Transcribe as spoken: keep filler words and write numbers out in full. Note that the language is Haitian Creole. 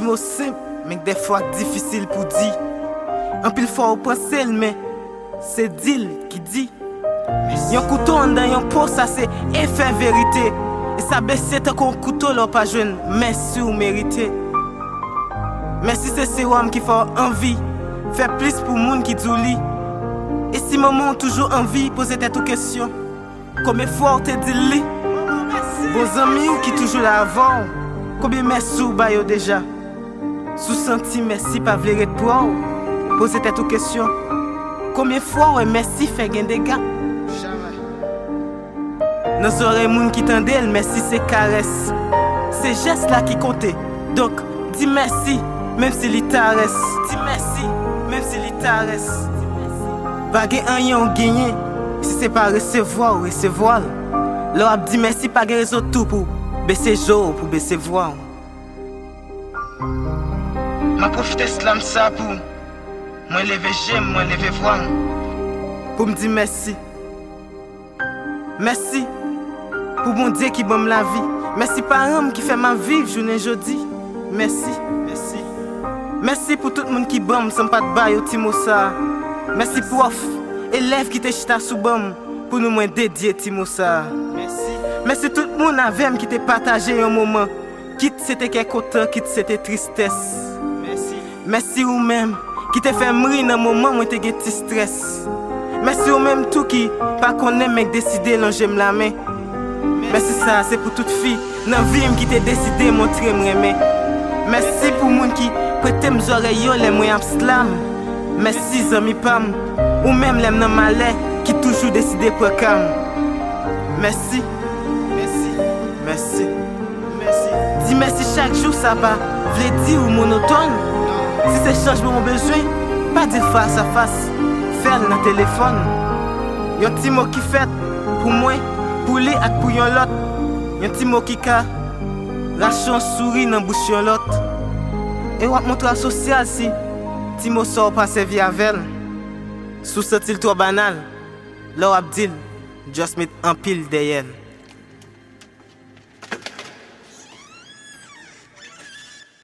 Mo senp, men dèfwa k difisil pou di. Anpil fwa ou panse l, men se di l ki di. Yon kouto anndan yon po, sa se efè verite. E sa blese tankou yon kouto lè w pa jwenn mèsi w merite. Mèsi se sewòm ki fè w anvi fè plis pou moun ki di w li. E si manman w toujou anvi poze tèt ou kesyon, konbyen fwa w te di l li? Bon zanmi w ki toujou la avè w, konbyen mèsi w ba yo deja? Si w santi mèsi pa vle ret pou w, poze tèt ou kesyon, konbyen fwa w wè mèsi fè gen dega? Nan zòrèy moun ki tande l, mèsi se karès. Se jès la ki konte. Donk, di mèsi, menm si li tarès. Di mèsi, menm si li tarès. Pa gen anyen w genyen si se pa resevwa w resevwa l. Lè w ap di mèsi, pa gen rezon tou pou bese je w pou bese vwa w. M ap pwofite slam sa pou mwen leve je m, mwen leve vwa m. Pou m di mèsi. Mèsi pou Bondye ki ban m lavi. Mèsi paran m ki fè m ap viv jounen jodi. Mèsi. Mèsi. Mèsi pou tout moun ki ban m san m pa t ba yo ti mo sa a. Mèsi pwòf, elèv ki te chita sou ban m pou nou mwen dedye ti mo sa a. Mèsi. Mèsi tout moun avè m ki te pataje yon moman, kit se te kè kontan, kit se te tristès. Mèsi. Mèsi ou menm ki te fè m ri nan moman mwen te gen ti strès. Mèsi ou menm tou ki pa konnen men k deside lonje m lamen. Mèsi sa a se pou tout fi nan vi m ki te deside montre m renmen. Mèsi pou moun ki prete m zòrèy yo lè mwen ap slam. Mèsi zanmi pa m, ou menm lè m nan malè ki toujou deside pran ka m. Mèsi. Mèsi. Mèsi. Di mèsi chak jou, sa pa vle di ou monotòn. Si se chanjman ou bezwen, pa di l fas a fas, fè l nan telefòn. Yon ti mo ki fèt pou mwen, pou li ak pou yon lòt. Yon ti mo ki ka rache yon souri nan bouch yon lòt. E w ap montre w sosyal si ti mo sa w pa sèvi avè l. Si w santi l twò banal, lè w ap di l, just met anpil dèyè l.